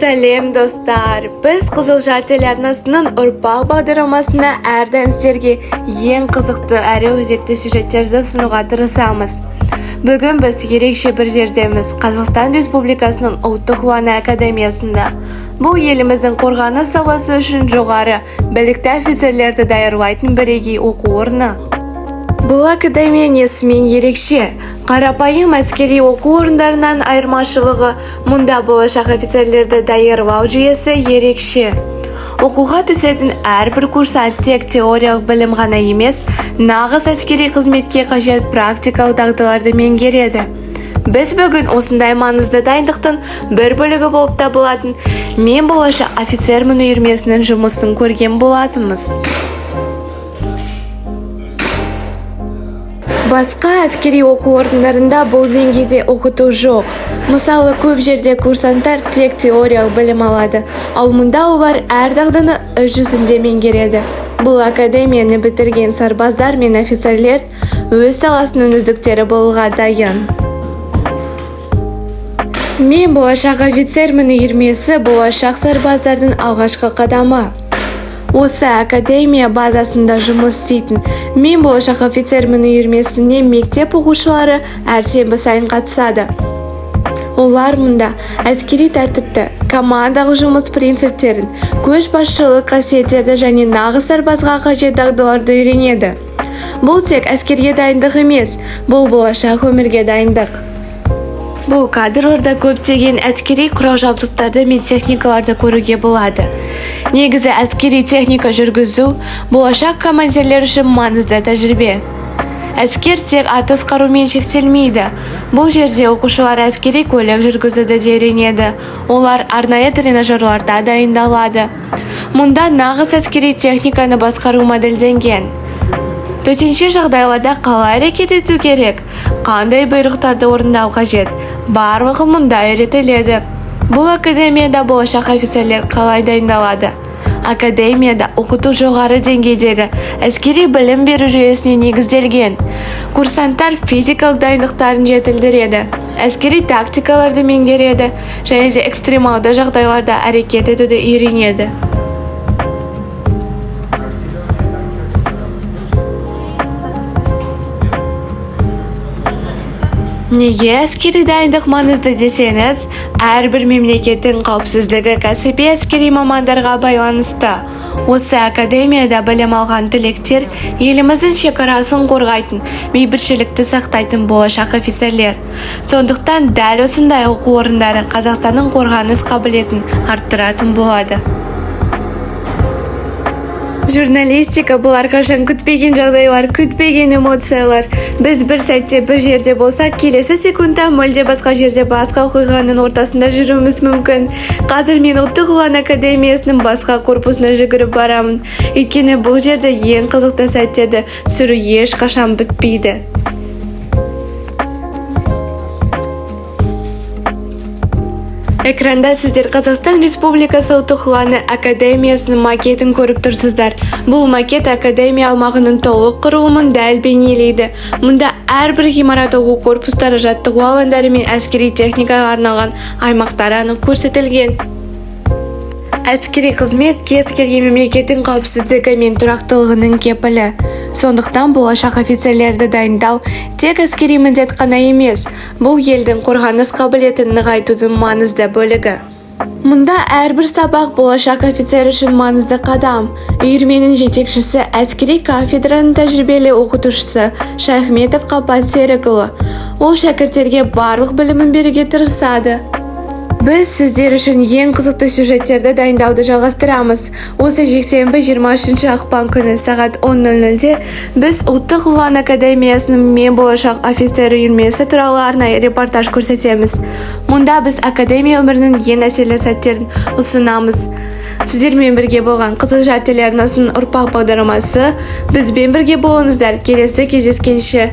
Сәлем, достар! Біз Қызылжар телеарнасының «Ұрпақ» бағдарламасында әрдайым сіздерге ең қызықты әрі өзекті сюжеттерді ұсынуға тырысамыз. Бүгін біз ерекше бір жердеміз: Қазақстан Республикасының Ұлттық ұланы академиясында. Бұл еліміздің қорғаныс саласы үшін жоғары білікті офицерлерді даярлайтын бірегей оқу орны. Бұл академия несімен ерекше? Қарапайым әскери оқу орындарынан айырмашылығы: мұнда болашақ офицерлерді даярлау жүйесі ерекше. Оқуға түсетін әрбір курсант тек теориялық білім ғана емес, нағыз әскери қызметке қажет практикалық дағдыларды меңгереді. Біз бүгін осындай маңызды дайындықтың бір бөлігі болып табылатын «Мен болашақ офицермін» үйірмесінің жұмысын көрген болатынбыз. Басқа әскери оқу орындарында бұл деңгейде оқыту жоқ. Мысалы, көп жерде курсанттар тек теориялық білім алады, ал мұнда олар әр дағдыны іс жүзінде меңгереді. Бұл академияны бітірген сарбаздар мен офицерлер өз саласының үздіктері болуға дайын. «Мен болашақ офицермін» үйірмесі – болашақ сарбаздардың алғашқы қадамы. Осы академия базасында жұмыс істейтін «Мен болашақ офицермін» үйірмесіне мектеп оқушылары әр сенбі сайын қатысады. Олар мұнда әскери тәртіпті, командалық жұмыс принциптерін, көшбасшылық қасиеттерді және нағыз сарбазға қажет дағдыларды үйренеді. Бұл тек әскерге дайындық емес, бұл болашақ өмірге дайындық. Бұл кадрларда көптеген әскери құрал-жабдықтарды мен техникаларды көруге болады. Негізі, әскери техника жүргізу – болашақ командирлер үшін маңызды тәжірибе. Әскер тек атыс қарумен шектелмейді. Бұл жерде оқушылар әскери көлік жүргізуді де үйренеді. Олар арнайы тренажерларда дайындалады. Мұнда нағыз әскери техниканы басқару модельденген. Төтенше жағдайларда қалай әрекет ету керек, қандай бұйрықтарды орындау қажет – барлығы мұнда үйретіледі. Бұл академияда болашақ офицерлер қалай дайындалады? Академияда оқыту жоғары деңгейдегі әскери білім беру жүйесіне негізделген. Курсанттар физикалық дайындықтарын жетілдіреді, әскери тактикаларды меңгереді және де экстремалды жағдайларда әрекет етуді үйренеді. Неге әскери дайындық маңызды десеңіз, әрбір мемлекеттің қауіпсіздігі кәсіби әскери мамандарға байланысты. Осы академияда білім алған түлектер – еліміздің шекарасын қорғайтын, бейбітшілікті сақтайтын болашақ офицерлер. Сондықтан дәл осындай оқу орындары Қазақстанның қорғаныс қабілетін арттыратын болады. Журналистика – бұл әрқашан күтпеген жағдайлар, күтпеген эмоциялар. Біз бір сәтте бір жерде болсақ, келесі секундта мүлде басқа жерде, басқа оқиғаның ортасында жүруіміз мүмкін. Қазір мен Ұлттық ұлан академиясының басқа корпусына жүгіріп барамын, өйткені бұл жерде ең қызықты сәттерді түсіру ешқашан бітпейді. Экранда сіздер Қазақстан Республикасы Ұлттық ұланы академиясының макетін көріп тұрсыздар. Бұл макет академия аумағының толық құрылымын дәл бейнелейді. Мұнда әрбір ғимарат, оқу корпустары, жаттығу алаңдары мен әскери техникаға арналған аймақтар анық көрсетілген. Әскери қызмет – кез келген мемлекеттің қауіпсіздігі мен тұрақтылығының кепілі. Сондықтан болашақ офицерлерді дайындау тек әскери міндет қана емес, бұл елдің қорғаныс қабілетін нығайтудың маңызды бөлігі. Мұнда әрбір сабақ – болашақ офицер үшін маңызды қадам. Үйірменің жетекшісі – әскери кафедраның тәжірибелі оқытушысы Шаяхметов Қапас Серікұлы. Ол шәкірттерге барлық білімін беруге тырысады. Біз сіздер үшін ең қызықты сюжеттерді дайындауды жалғастырамыз. Осы жексенбі, 23 ақпан күні сағат 10.00-де біз Ұлттық ұлан академиясының «Мен болашақ офицер» үйірмесі туралы арнайы репортаж көрсетеміз. Мұнда біз академия өмірінің ең әсерлі сәттерін ұсынамыз. Сіздермен бірге болған Қызылжар телеарнасының «Ұрпақ» бағдарламасы. Бізбен бірге болыңыздар, келесі кездескенше!